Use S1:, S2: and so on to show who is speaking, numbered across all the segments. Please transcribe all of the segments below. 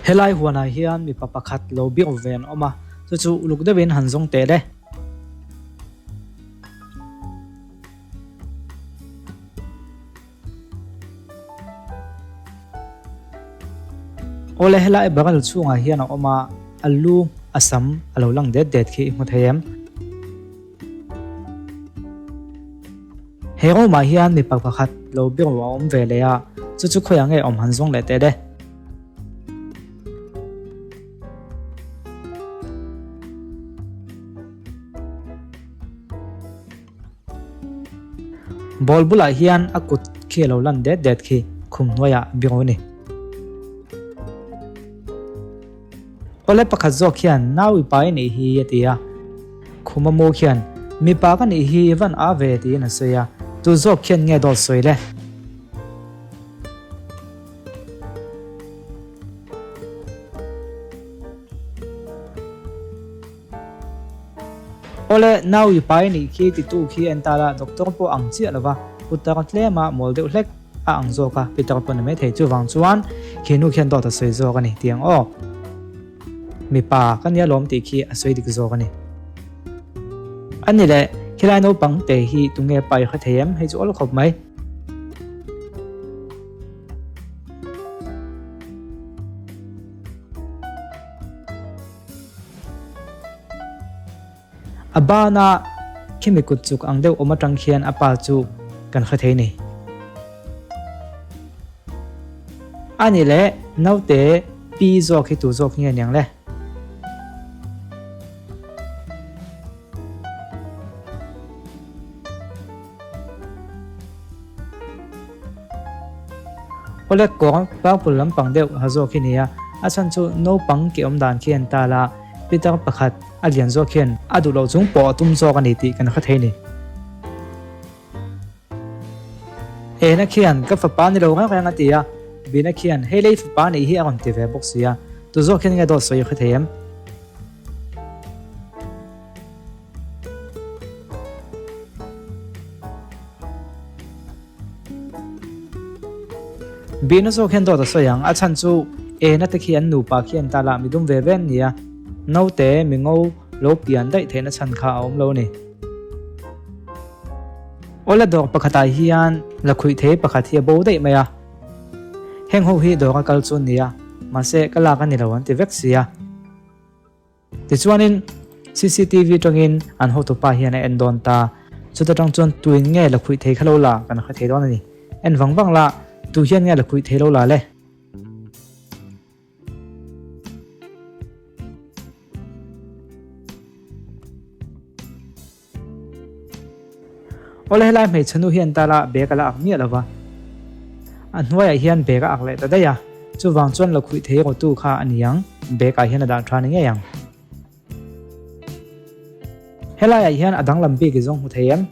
S1: Helai huanah hian mipa pakhat lo biak ve an awm a, chu chu uluk deuhin han zawng teh le. Awle helai barrel chhungah hian a awm a, a lu a sam a lo lang det det khi i hmu thei em? He room ah hian mipa pakhat lo biru a awm ve leh a, chu chu khawiah nge awm han zawng leh teh le. Ball bulah hian a kut khi a lo lan det det khi khum hnuaiah biru a ni. Awle pakhat zawk hian nau i pai nih hi a ti a, khuma mu khian mipa ka nih hi i van a ve tiin a sawi a, tu zawk khian nge dawt sawi le? Awle nau i pai nih khi titu khi en ta la doctor pawh ang chiah lova putar tlema mawl deuh hlek a ang zawk a, pitar pawh ni maithei chuvang chuan khi nu khian dawt a sawi zawk a ni tih ang aw. Mipa ka nia lawm tih khi a sawi dik zawk a ni. A ni leh khilai naupang te hi tunge pai hre thei em hei chu awl khawp mai. A bana khimi kut chuk ang deuh awm atang khian a pa chu kan hre thei ni. A ni leh naute pi zawk hi tu zawk nge niang le? Awle kawng purple lampang deuh ha zawk hi nia, a chhan chu naupang ke awm dan khi an tal a, Peter pakhat a lian zawk hian a duh loh chung pawh a tum zawk a ni tih kan hre thei ni. Ena khian ka fapa ni lo reng reng a ti a, Bina khian hei lei fapa nih hi a rawn ti ve bawk si a, tu zawk hian nge dawt sawi a hre thei em? Bina zawk hian dawt a sawi ang, a chhan chu Ena te khi an nupa khi an tal a, mi dum ve ve an ni a, naute mi ngo lo pian daih theihna chhan kha a awm lo a ni. Awla dawr pakhatah hian lakhuih thei pakhat hi a bo daih mai a, heng ho hi dawr a kal chu an ni a, mahse ka lak a ni lo an ti vek si a. Tichuanin cctv tangin an hotupa hian a en dawn ta. Chuta tang chuan tuin nge la khuih thei kha lo la kan hre thei dawn a ni. En vang vang la, tu hian nge la khuih thei lo la le? Awle helai hmeichhe nu hian tala bag a la ak miah lova, a hnuaiah hian bag a ak leh ta daih a, chuvang chuan la khuih thei rawtu kha a ni ang, bag ah hian a dah tha ni ngei ang. Helaiah hian a danglam bik i zawng hmu thei em?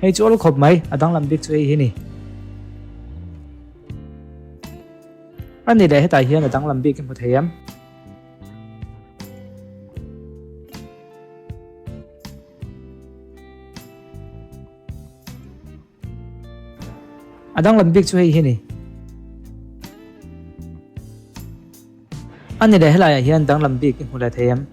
S1: Hei chu awl khawp mai, a danglam bik chu hei hi ni. A ni leh hetah hian a danglam bik i hmu thei em? A danglam bik chu hei hi ni. A ni leh helaiah hian danglam bik i hmu leh thei em?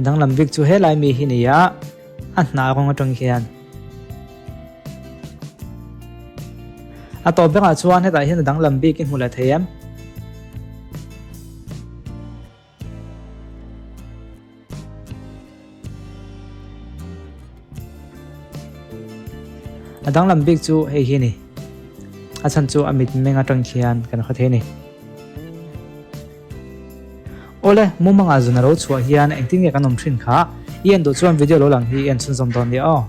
S1: Danglam bik chu helai mi hi ni a, a hnah rawng atang hian. A tawp berah chuan hetah hian a danglam bik i hmu leh thei em? A danglam bik chu hei hi a ni. A chhan chu a mit meng atang khian kan hre thei a ni. Awle, mumangah zun a lo chhuah hian engtin nge kan awm thin kha? I en duh chuan video lo lang hi i en chhunzawm dawn nia aw.